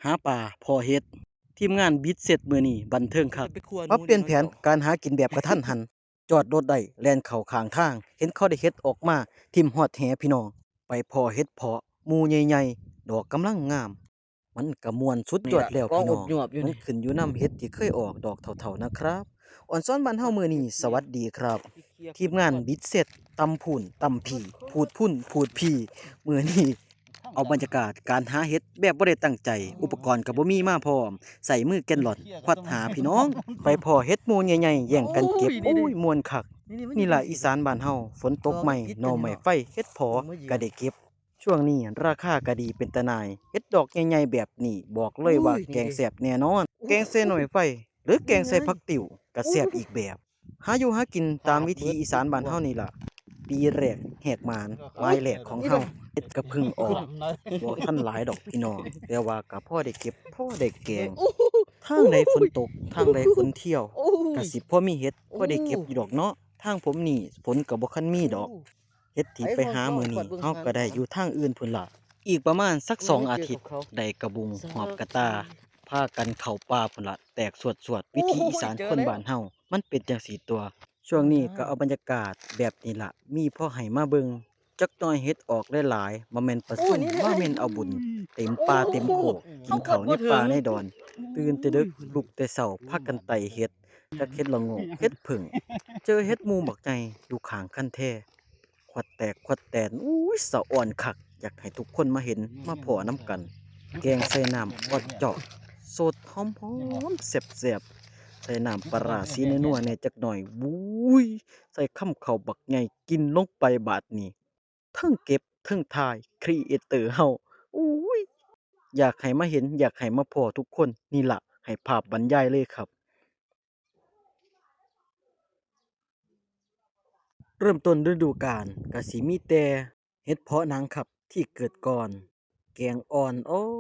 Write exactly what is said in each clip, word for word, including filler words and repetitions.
หาปลา พ้อเห็ด ทีมงานบิดเสร็จมื้อนี้บันเทิงคัก ปรับเปลี่ยนแผนการหากินแบบกะทันหัน จอดรถได้แล่นเข้าข้างทาง เห็นเขาได้เห็ดออกมาถิ่มฮอดแหพี่น้อง ไปพ้อเห็ดเผาะหมู่ใหญ่ๆ ดอกกำลังงาม มันกะม่วนสุดยอดแล้วพี่น้อง มันขึ้นอยู่นำเห็ดที่เคยออกดอกเฒ่าๆ นะครับ ออนซอนบ้านเฮามื้อนี้ สวัสดีครับ ทีมงานบิดเสร็จ ตำพู้น ตำพี้ พูดพู้น พูดพี้ มื้อนี้ เอาบรรยากาศการหาเห็ดแบบบ่ได้ตั้งใจ อุปกรณ์กะบ่มีมาพร้อม ใส่มือแก่นหล่อน ควัดหาพี่น้อง ไปพ้อเห็ดหมู่ใหญ่ๆ แย่งกันเก็บ โอ้ย ม่วนคัก นี่ล่ะอีสานบ้านเฮา ฝนตกใหม่ หน่อไม้ไฟ เห็ดเผาะกะได้เก็บ ช่วงนี้ราคากะดีเป็นตาหน่าย เห็ดดอกใหญ่ๆ แบบนี้ บอกเลยว่าแกงแซ่บแน่นอน แกงใส่หน่อไม้ไฟ หรือแกงใส่ผักติ้วกะแซ่บอีกแบบ หาอยู่หากินตามวิถีอีสานบ้านเฮานี่ล่ะ ปีแรกแหกหมาน หมายแรกของเฮา เห็ดกะเพิ่งออก บ่ทันหลายดอกพี่น้อง แต่ว่ากะพอได้เก็บ พอได้แกง ทางใดฝนตก ทางใดฝนเที่ยว กะสิพอมีเห็ด พอได้เก็บอยู่ดอกเนาะ ทางผมนี่ฝนกะบ่คันมีดอก เห็ดที่ไปหามื้อนี้ เฮากะได้อยู่ทางอื่นพู้นล่ะ อีกประมาณสักสองอาทิตย์ ได้กะบุง หอบกะต่า พากันเข้าป่าพู้นล่ะ แตกสวดๆ วิถีอีสานคนบ้านเฮา มันเป็นจั่งซี้ตั่ว ช่วงนี้กะเอาบรรยากาศแบบนี้ล่ะ มีพอให้มาเบิ่ง จักหน่อยเห็ดออกหลายๆ บ่แม่นประชุม บ่แม่นเอาบุญ เต็มป่าเต็มโคก กินข้าวในป่าในดอน ตื่นแต่ดึก ลุกแต่เช้า พากันไต่เห็ด จักเห็ดละโงก เห็ดผึ้ง เจอเห็ดหมู่บักใหญ่อยู่ข้างคันแท ขวัดแตกขวัดแตน อุ้ย สะอ่อนคัก อยากให้ทุกคนมาเห็น มาพ้อนำกัน แกงใส่น้ำออดเจาะ สดหอมๆ แซ่บๆ ใส่น้ำปลาร้าสีนัวๆ แหน่จักหน่อย อุ้ย ใส่คำข้าวบักใหญ่ กินลงไปบาดนี้ เทิงเก็บ เทิงถ่าย ครีเอเตอร์เฮา อุ้ย อยากให้มาเห็น อยากให้มาพ้อทุกคน นี่ล่ะ ให้ภาพบรรยายเลยครับ เริ่มต้นฤดูกาลกะสิมีแต่เห็ดเผาะหนังครับ ที่เกิดก่อน แกงอ่อ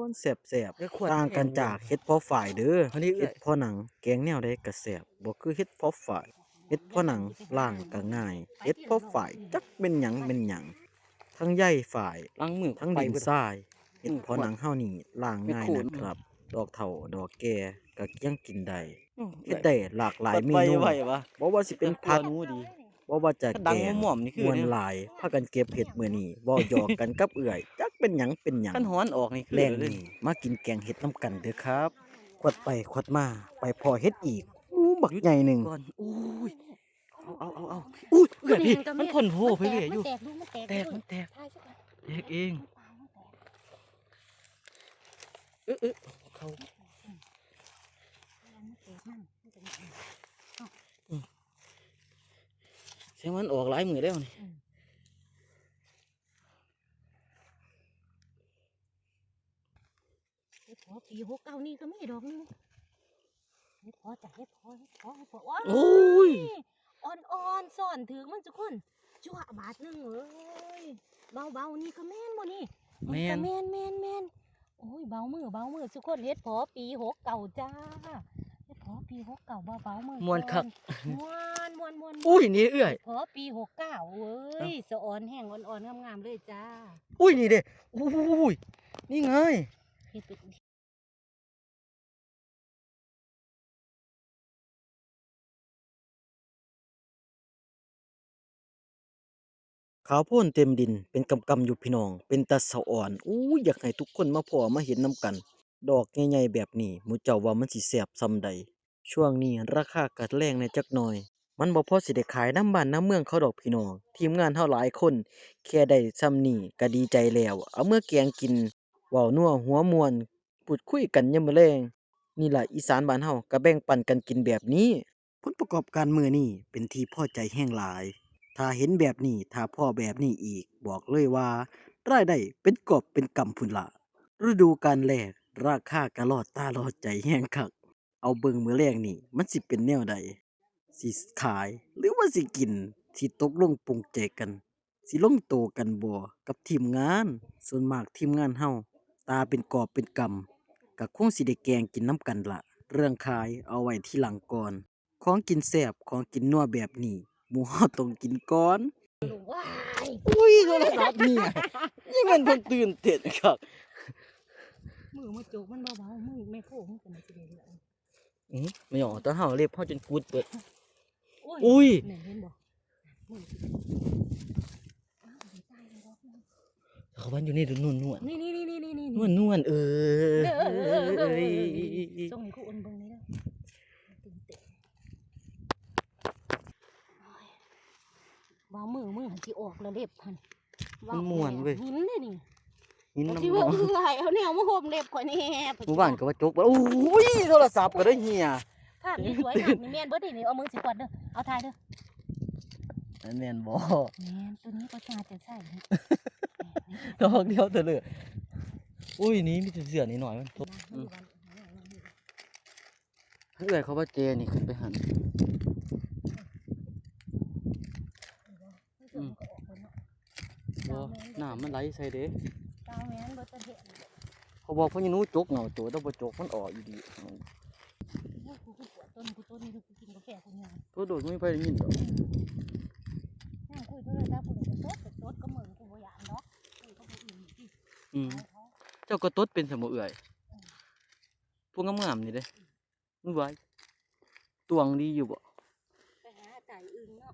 นๆ แซ่บๆ ต่างกันจากเห็ดเผาะฝ้ายเด้อ อันนี้เอื้อย เห็ดเผาะหนัง แกงแนวใดกะแซ่บ บ่คือเห็ดเผาะฝ้าย เห็ดเผาะหนังล้างกะง่าย เห็ดเผาะฝ้ายจักแม่นหยังแม่นหยัง ทั้งใยฝ้าย ล้างมือ ทั้งดินทราย เห็ดเผาะหนังเฮานี่ล้างง่ายนะครับ ดอกเฒ่าดอกแก่กะยังกินได้ เฮ็ดได้หลากหลายเมนู บ่ว่าสิเป็นผัด บ่ว่าจะแกง ม่วนหลาย พากันเก็บเห็ดมื้อนี้ เว้าหยอกกันกับเอื้อย จักเป็นหยังเป็นหยัง คันฮ้อนออกนี่คือ แลงนี่มากินแกงเห็ดนำกันเด้อครับ ขวัดไปขวัดมา ไปพ้อเห็ดอีก อู้ บักใหญ่หนึ่ง ก่อน อุ้ย เอา เอา เอา เอา อุ้ย เอื้อยพี่ มันพ่นโฮไปเรื่อยอยู่ มันแตก ดู มันแตก แตก ดู มันแตก ถ่ายซะก่อน แตกเอง เออ เออ เขา มันแตกนั่น มันเป็น อืม เสียงมันออกหลายมื้อแล้วนี่ อืม เห็ดเผาะปีหกเก้านี่ก็มีดอกหนึ่ง เห็ดเผาะจ้ะ เห็ดเผาะ เห็ดเผาะ เห็ดเผาะ ว้าว โอ้ย อ่อนๆ ซ่อนถืกมันทุกคน จั่วบาทหนึ่งเอ้ย เบาๆ นี่ก็แม่นบ่นี่ แม่น มันก็แม่น แม่น แม่น โอ้ย เบามือ เบามือทุกคน เห็ดเผาะปีหกเก้าจ้า เห็ดเผาะปีหกเก้า เบาๆ มือ ม่วนคัก ก่อน ม่วน ม่วน ม่วน อุ้ย นี่เอื้อย เห็ดเผาะปีหกเก้าเว้ย เอ้า สะออนแห้ง อ่อนๆ งามๆ เลยจ้า อุ้ย นี่เด้ อุ้ย นี่ไง เห็ดเป็น ขาวโพลนเต็มดิน เป็นกำๆ อยู่พี่น้อง เป็นตาสะออน อู้ย อยากให้ทุกคนมาพ้อมาเห็นนำกัน ดอกใหญ่ๆ แบบนี้ หมู่เจ้าว่ามันสิแซ่บส่ำใด ช่วงนี้ราคากะแรงแหน่จักหน่อย มันบ่พอสิได้ขายนำบ้านนำเมืองเขาดอกพี่น้อง ทีมงานเฮาหลายคน แค่ได้ส่ำนี้กะดีใจแล้ว เอาเมือแกงกิน เว้านัวหัวม่วน พูดคุยกันยามมื้อแลง นี่ล่ะอีสานบ้านเฮากะแบ่งปันกันกินแบบนี้ ผลประกอบการมื้อนี้เป็นที่พอใจแฮงหลาย ถ้าเห็นแบบนี้ ถ้าพ้อแบบนี้อีก บอกเลยว่ารายได้เป็นกอบเป็นกำพู้นล่ะ ฤดูกาลแรก ราคากะลอตาลอใจแฮงคัก เอาเบิ่งมื้อแลงนี่มันสิเป็นแนวใด สิขายหรือว่าสิกิน สิตกลงปลงใจกัน สิลงโตกันบ่กับทีมงาน ส่วนมากทีมงานเฮา ตาเป็นกอบเป็นกำ กะคงสิได้แกงกินนำกันละ เรื่องขายเอาไว้ทีหลังก่อน ของกินแซ่บ ของกินนัวแบบนี้ หมู่เฮาต้องกินก่อน ว้าย อุ้ย โทรศัพท์เนี่ย นี่มันเพิ่นตื่นเต้นคัก มือมาโจกมันเบาๆ มือแม่โคงมันเป็นสิเดเหลือง อือหือ ไม่หรอก ตอนเฮาเล็บเฮาจนกุดเบิด โอ้ย อุ้ย เนี่ยเห็นบ่ มือ เขาวันอยู่นี่ดูนวลนวล นี่นี่นี่นี่นี่นี่ นวลนวล เออ เออเออเออเออ เอ้ย ส่งให้ครูอ้นเบิ่งนี่เด้อ บ่ามือมือหันสิออกแล้วเล็บหัน มันม่วนเว้ย หินเลยนี่ หินน้ำ ที่ว่า เอื้อยเอาแนวมาโฮมเล็บข่อยแน่ หมู่บ้านก็ว่าจกบ่ โอ้ย โทรศัพท์ก็ได้เหี่ย ภาพนี้สวยมากนี่แม่นเบิดนี่ เอามือสิกวาดเด้อ เอาถ่ายเด้อ อันแม่นบ่ แม่น ตัวนี้ก็น่าจะใช่นี่ ดอกเดียวเถอะเลย อุ้ย นี่มีแต่เสื้อนิดหน่อยมันทบ นะ อืม เอื้อยเขาว่าแจนี่ขึ้นไปหัน อืม บ่ น้ำมันไหลใส่เด้ กาวแม่นบ่จะเห็น เขาบอกพ่อใหญ่หนูจกเหงาโจ แต่บ่จกมันออกอยู่ดี โอ้ย กูคือปวดต้น กูต้นนี่ กูกินกาแฟกูเนี่ย ตัวโดดไม่ไปได้ยินดอก นั่งคุยโทรศัพท์กูเลย สดๆ ก็เหมือนกูบ่อยากดอก คุยก็บ่อิ่มสิ อืม เอาเขา เจ้าก็ตดเป็นสมุเอื่อย พวกงามๆนี่เด้ มันไหว ตวงดีอยู่บ่ ไปหาจ่ายอึ่งเนาะ